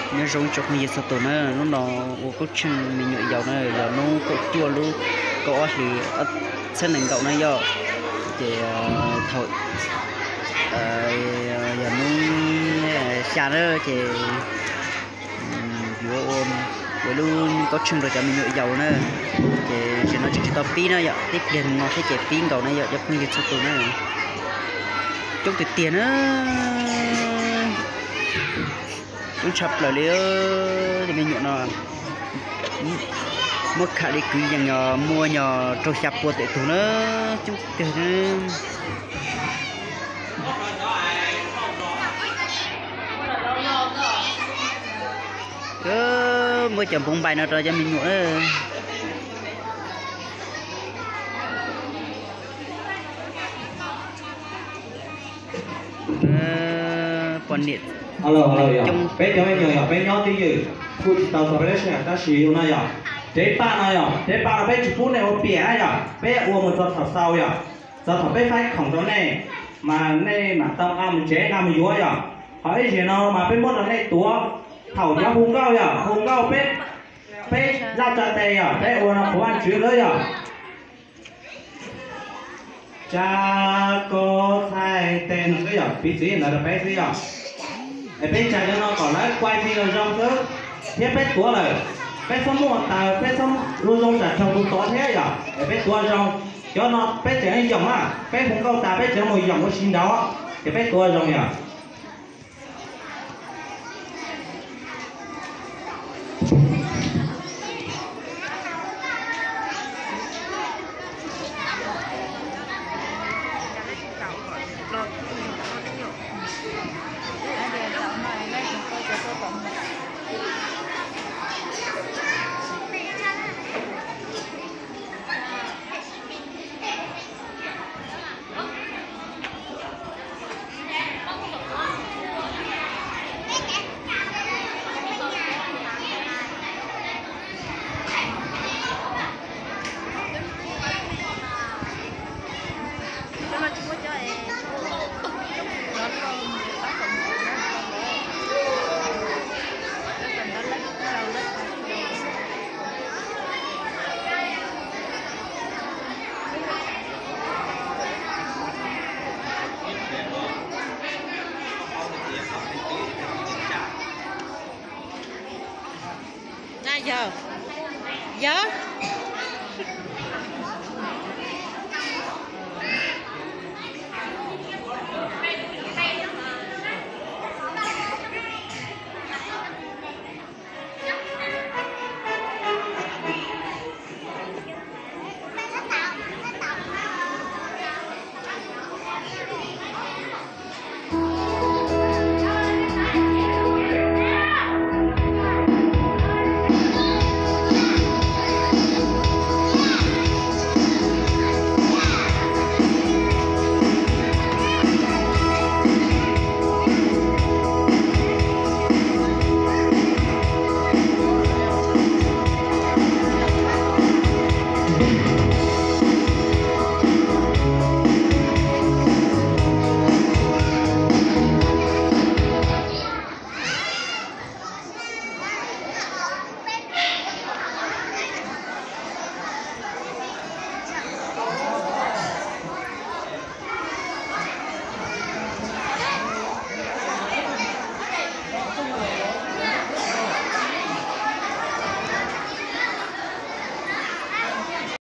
Nyob zoo tsoom phooj ywg txhua tus na, hnub no ua koob tsheej me nyuam yaus na, yog hnub kaum cuaj lub kaum ob hlis ob txhiab nees nkaum na yom. Ces thaum yog hnub xya na ces yuav ua lub koob tsheej rau cov me nyuam yaus na. Ces tam sim no tseem tsis tau pib na yom, tib pliag no thiab ces pib nkaus na yom cov phooj ywg txhua tus na. Coob tiag tiag na. Coob tshaj plaws li, cov me nyuam no muab kham li kwv yees yog muaj yog rau xya pua ntawm tus na, coob tiag na. Muab cov npoov npais no rau cov me nyuam na. Poj niam coob. Peb cov me nyuam yog peb nyob twj ywm, kuj tsis tau txog peb lub sij hawm tab sis yog no yog, cev paj no yog cev paj no peb tsis pub nej ua piam na yog, peb ua mus txog thaum xaus yog, txog thaum peb faib khoom rau nej, mas nej mam tau nqa mus tsev nqa mus yuav yog. Ho ib zaug no mas peb muab rau nej tuav, thaum cov hu nkauj yog hu nkauj peb, peb zaj tsa tes yog peb ua no qhuav Vajtswv lawm yog. Tsa ko txhais tes no yog piv txwv ntawd rau peb xwb yog. Es peb tsa cov no kom lawv kuaj me nyuam zoo xwb, thiab peb tuav lawm, peb txhob muaj taws, peb txhob ua zoo tsam raug tus tod thiab yog. Es peb tuav zoo, cov no peb tseem yoom na, peb hu nkauj tas peb tseem mus yoom ua si nraud, ces peb tuav zoo yog. Na yog, yog.